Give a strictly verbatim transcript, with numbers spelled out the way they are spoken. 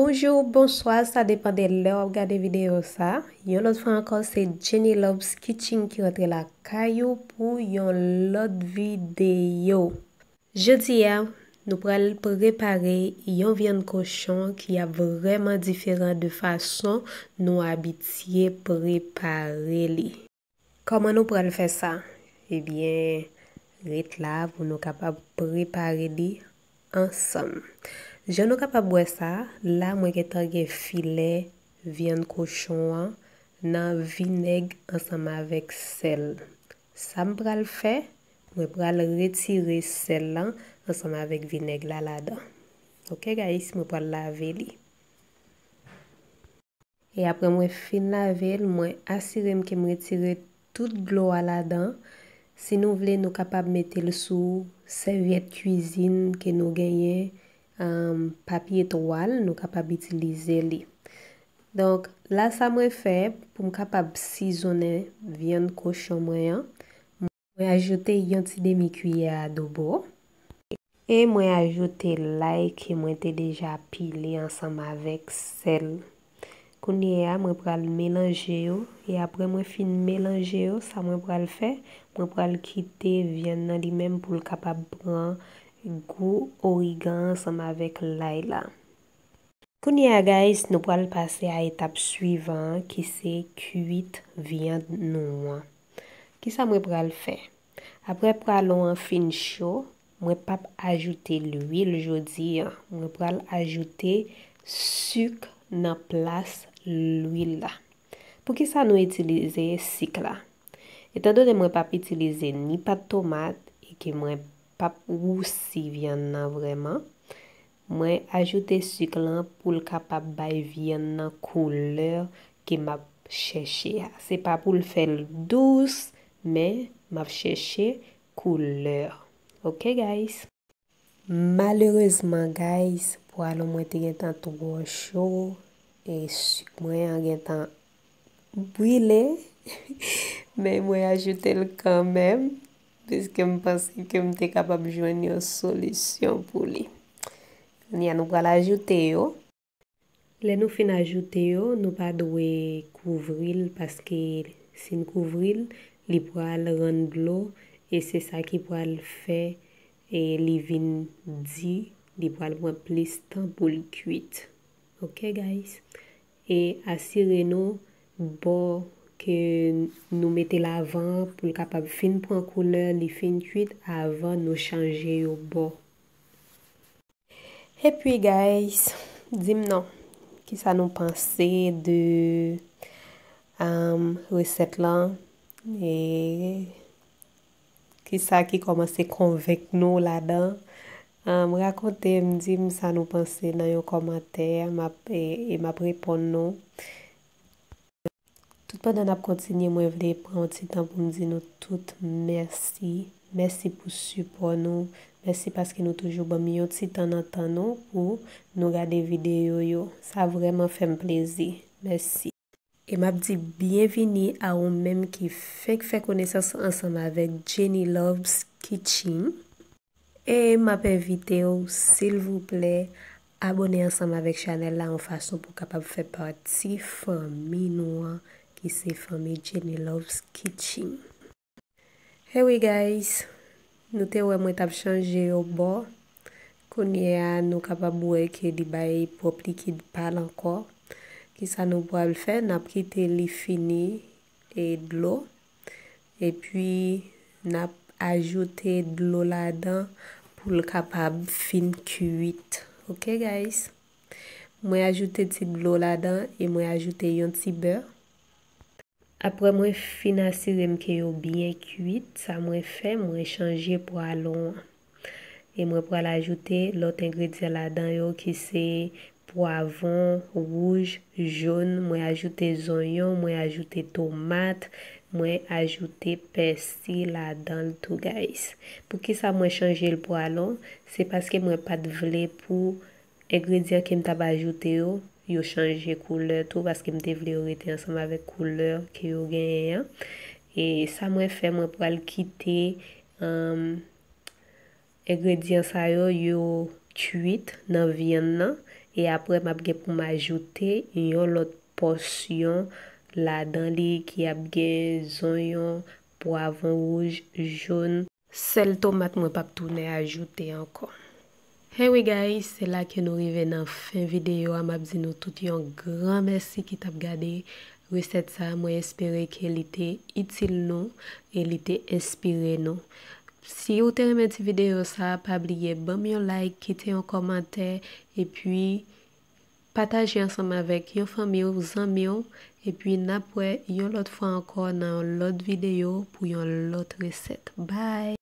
Bonjou, bonswa, sa depann de lè w ap gade videyo sa. Yon lòt fwa ankò, se Jenny Loves Kitchen ki rantre lakay ou pou yon lòt videyo. Jodi a, nou pral prepare yon vyann kochon ki ap vrèman diferan de fason nou abitye prepare li. Kòman nou pral fè sa? Ebyen, ret la pou nou kapab prepare li ansanm. Jan nou kapab wè sa, la mwen gentan gen filè vyann kochon an nan vinèg ansanm avèk sèl. Sa m pral fè, mwen pral retire sèl lan ansanm avèk vinèg la ladan. Ok guys, mwen pral lave li. E apre mwen fin lave l, mwen asire m ke m retire tout dlo a ladan. Si nou vle, nou kapab mete l sou sèvyèt kwizin ke nou genyen, um, papye twal, nou kapab itilize li. Donk, la sa mwen fè pou m kapab sizonnen vyann kochon mwen an. Mwen ajoute yon ti demi kiyè adobo. E mwen ajoute lay ke mwen te deja pile ansanm avèk sèl. Kounye a, mwen pral melanje yo. E apre mwen fin melanje yo, sa mwen pral fè, mwen pral kite vyann nan li menm pou l kapab pran gou origan ansanm avèk lay la. Kounye a, guys, nou pral pase a etap swivan an, ki se kwit vyann nou an. Kisa mwen pral fè? Apre pwalon an fin cho, mwen p ap ajoute lwil jodi a. Mwen pral ajoute sik nan plas lwil la. Poukisa nou itilize sik la? Etandone mwen p ap itilize ni pat tomat e ke mwen p ap wousi vyann nan vrèman, mwen ajoute sik lan pou l kapab bay vyann nan koulè ke m ap chèche a. Se pa pou l fè l dous, men m ap chèche koulè. Ok, guys? Malerezman, guys, pwalon mwen te gentan twò cho e sik mwen an gentan brile, men mwen ajoute l kanmenm, piske m panse ke m te kapab jwenn yon solisyon pou li. Kounye a, nou pral ajoute yo. Lè nou fin ajoute yo, nou pa dwe kouvri l, paske si n kouvri l, li pral rann dlo, e se sa ki pral fè, e li vin di, li pral pran plis tan pou l kuit. Ok, guys? E asire nou bò ke nou mete l avan an pou l kapab fin pran koulè, li fin kuit avan nou chanje yo bò. Epi, guys, di m non, kisa nou panse de, um, resèt lan? E kisa ki kòmanse konvenk nou ladan? Um, rakonte m, di m sa nou panse nan yon kòmantè, m ap, e, e m ap reponn nou. Tout pandan n ap kontinye, mwen vle pran yon ti tan pou m di nou tout mèsi. Mèsi pou sipò nou. Mèsi paske nou toujou ban m yon ti tan nan tan nou pou nou gade videyo yo. Sa vrèman fè m plezi. Mèsi. E m ap di byenvini a ou menm ki fenk fè konesans ansanm avèk Jenny Loves Kitchen. E m ap envite w, silvouplè, abòne ansanm avèk chanèl la yon fason pou w kapab fè pati fanmi nou an, ki se fanmi Jenny Loves Kitchen. E wi, guys, nou te wè mwen t ap chanje yo bò. Kounye a, nou kapab wè ke li bay pwòp likid pa l ankò. Kisa nou pral fè? N ap kite li fini e dlo. Epi, n ap ajoute dlo ladan pou l kapab fin kuit. Ok, guys? Mwen ajoute ti dlo ladan e mwen ajoute yon ti bè. Apre mwen fin asire m ke yo byen kuit, sa mwen fè, mwen chanje pwalon an. E mwen pral ajoute lòt engredyan ladan yo ki se pwavwon wouj, jòn, mwen ajoute zonyon, mwen ajoute tomat, mwen ajoute pèsi ladan l tou, guys. Poukisa mwen chanje l pwalon? Se paske mwen pa t vle pou engredyan ke m t ap ajoute yo, yo chanje koulè tou, paske m te vle yo rete ansanm avèk koulè ke yo genyen an. E sa mwen fè, mwen pral kite, um, engredyan sa yo, yo kuit nan vyann nan. E apre m ap gen pou m ajoute yon lòt pòsyon ladan li ki ap gen zonyon, pwavwon wouj, jòn, sèl tomat mwen p ap tounen ajoute ankò. Hey we guys, se la ke nou rive nan fen videyo a. M ap di nou tout yon gran mèsi ki t ap gade resèt sa. Mwen espere ke li te itil nou e li te enspire nou. Si ou te renmen ti videyo sa, pa bliye ban m yon like, kite yon kòmantè, epi pataje ansanm avèk yon fanmi w, zanmi w, epi n ap wè yon lòt fwa ankò nan yon lòt videyo pou yon lòt resèt. Bye!